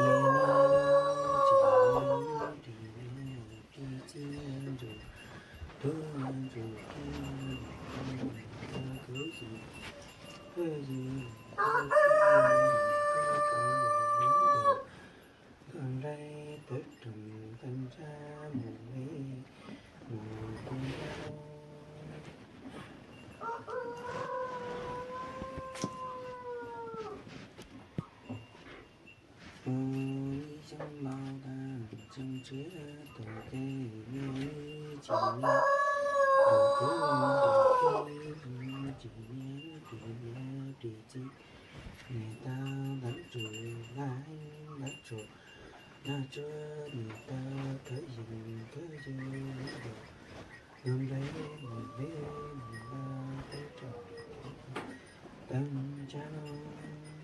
niam niam tsis niam ris niam ris txiv ntsuj tub ntsuj kiv niam tub niam tub kwv yim kwv yim kwv txiv niam kwv kav niam kwv kav niam kwv nplaib tawv roog tawv ntsab mus li mus kuj ntaub. Ua ib xyoos laus tag xyoo tshiab tuag ces niam tsis niam ris tub ntsuj kiv tsis niam ris niam ris txiv niam tau ntawv ntsuag ntawv ntsuag ntawv ntsuag niam tau khawv yees khawv yees mus ntaus mus npleb mus npleb mus ntaus tawv roog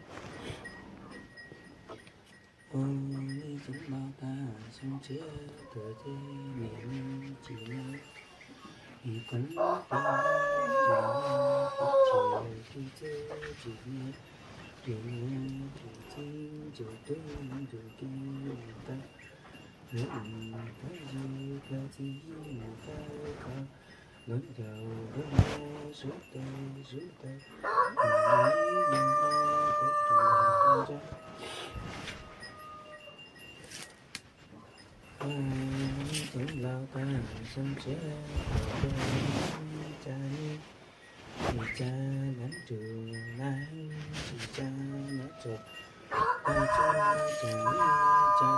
tawv ntsab. Ua ib xyoos laus tag xyoo tshiab tuag ces niam tsis niam ris tub ntsuj kiv tsis niam ris txiv tsis niam ris niam ris txiv ntsuj tub ntsuj kiv mus tau khawv yees khawv yees khawv txiv mus khawv tau lub ncaus lub nab sub tes sub tes mus li mus li tawv roog tawv ntsab. Ua ib xyoos laus tag xyoo tshiab tuag ces niam tsis niam ris txiv ntsuj ntsuag ntsuag tsis tsa ntawv ntsuag ntawv ntsuag tsis tsa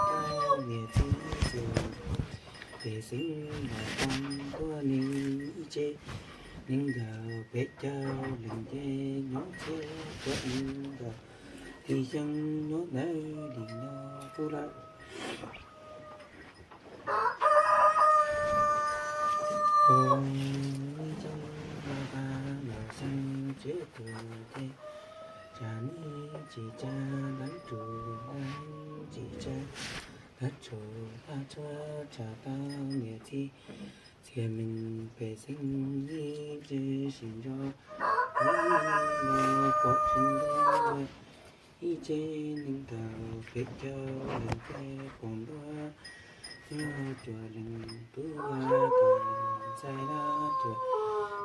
niam txiv ntsuag pej xeem los pom ntuj li ib tsev nees nkaum peb caug leej nce nyob txhua tuam nees nkaum tij xyoo nyob ntawd li no kuj lawm. Ua ib xyoos laus tag los xyoo tshiab tuag ces tsis niam tsis tsa ntawv ntsuag ntsuag tsis tsa ntawv ntsuag ntsuag tsis tsa tau niam txiv txhia neeg pej xeem ib tsev sib nrog ua neej los pom tsis ntuj ib tsev nees nkaum peb caug leej nce pom ntuj cuag leej tub tau leej ntxhais los cuag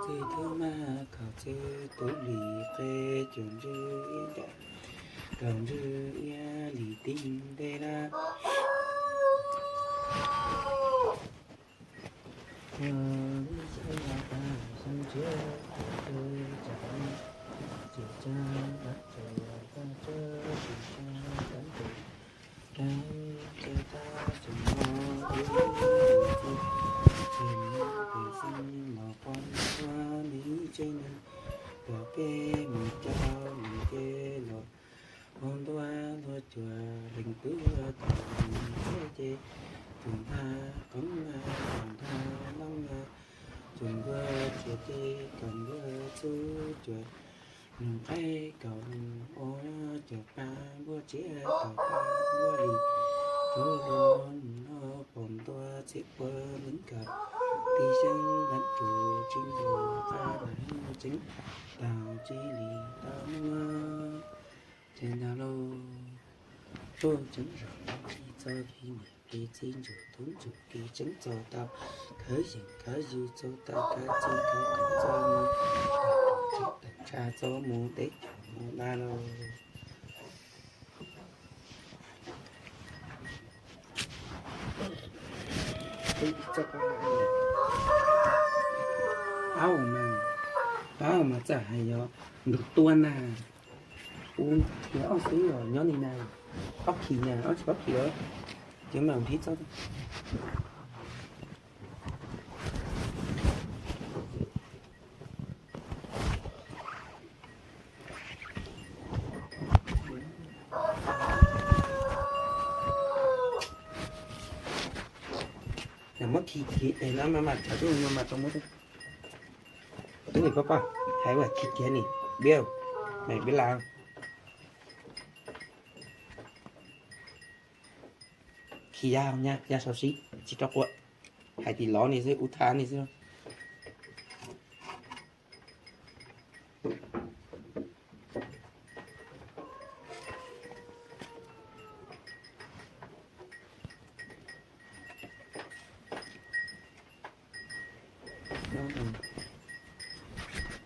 txwj tub mab khaum txwj tub li qe cuag ntswg iab nram kaum ntswg iab li tib nte lab. Ua ib xyoos laus tag xyoo tshiab tuag ces tsis niam tsis tsa ntawv ntsuag ntsuag tsis tsa ntawv ntsuag tsis tsa txog xyoo no ib txhia neeg pej xeem los pom ntuj li tsev neeg tuag peb mus caum leej nce los pom ntuj luag cuag leej tub tau leej ntxhais ces cuag npaj qoob cuag npaj noob cuag npua txias tes kaum npua txhub cuag noog qaib kaum ua cuag pab npua tsiab kaum pab npua li rau los no pom ntuj txhij pua nees nkaum tij xyoo ntawv ntsuag tsis ntuj qab ntawv tseeb tau tsis li tau muaj tseeb ntau lauj. Tub tseeb zaum no tsis txog kev niam kev txiv ntsuag tub ntsuag kev tseeb txog tau khawv yees khawv yws txog tau khawv txij khawv kom txog mus tawm tshaj txog mus deb caug mus dab lauj. Paub mas, paub mas txawm hais yog nrug tua na, ua yog ob xwb os nyob li na, ob khis na, ob tsis paub khis os, ces mam nrhiav txog. Muab khi khi es no mas mam txhawm tuaj no mas tau muab tuaj. Ni pab pab, hais ua khi kiag ni, biab, maiv biab las. Khi ya, ya sau sib tsis rau quaj. Hais tias lov ni xwb, ub thab ni xwb.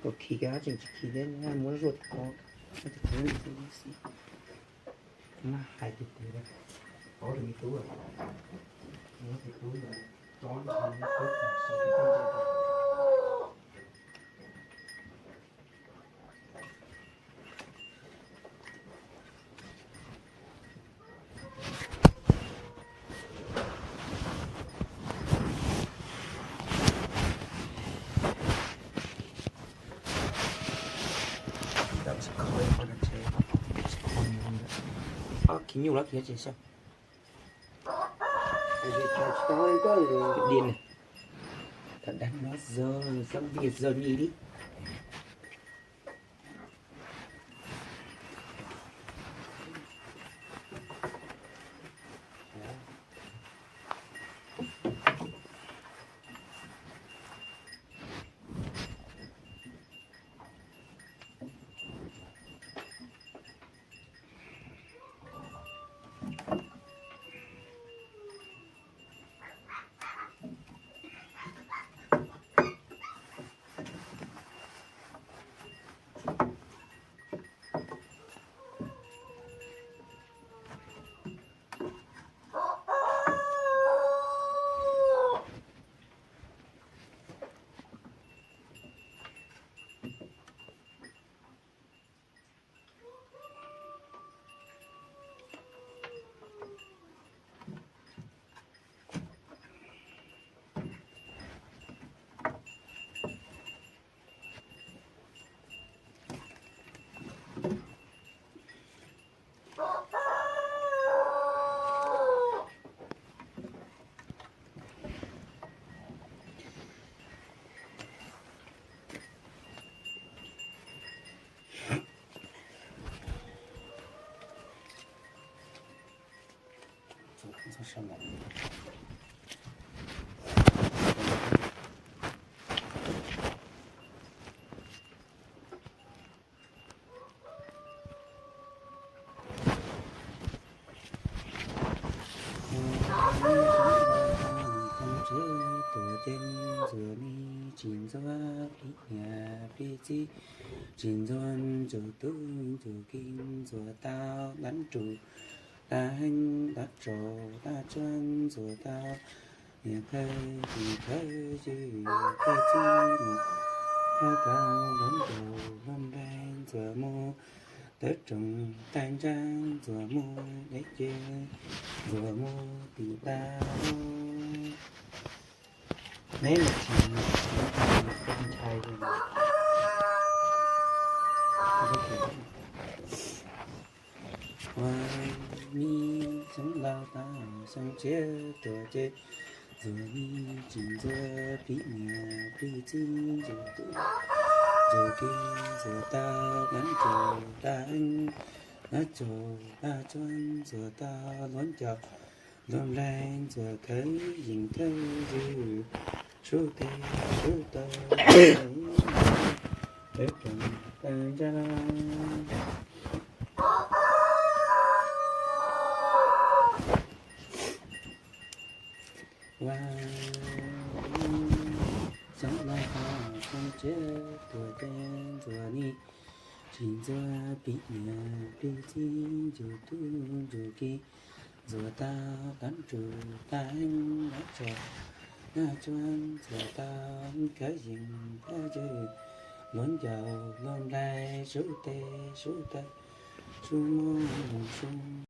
Ua khi kiag tseem tsis khi thiab, muab zuaj tau, tus tub xwb. Mas hais tias tus, tus tub, tus tub, khi nyuj los khi tsis xyaw. Di ne, thaum dab no zo, xob ntiag zo nyi li. Tuam ceeb ntxuav me tsis ntxuav phim niam phim txiv, tsis ntxuav ntsuj tub ntsuj kiv, ntxuav tau dab ntsuj dab heev, dab tsaus dab tsuag, ntxuav tau niam khawb txiv khawb ywg khawb txij mus, khawb tau hluav ncaus hluav nplaig, ntxuav mus tawv rooj tawv ntsa, ntxuav mus deb ces, ntxuav mus tim tav. Neb mus tsis ntshai li. Ua mi xyoob ntau tau xyoob tshiab tuam ceeb, ntxuav mi tsis ntxuav phim niam phim txiv, ntxuav tub ntxuav kiv, ntxuav tau dab ntsuag dab heev, dab tsaus dab tsuag, ntxuav tau hluav ncaus hluav nplaig, ntxuav khawb yees khawb ywg, sub tes sub taw, tawv rooj tawv ntsa. Ua xyoob ntau tau xyoob tshiab tuam ceeb, ntxuav mi tsis ntxuav phim niam phim txiv, ntxuav tub ntxuav kiv, ntxuav tau dab ntsuag dab heev, dab tsaus dab tsuag, ntxuav tau khawb yees khawb ywg, hluav ncaus hluav nplaig, sub tes sub taw, sub muag sub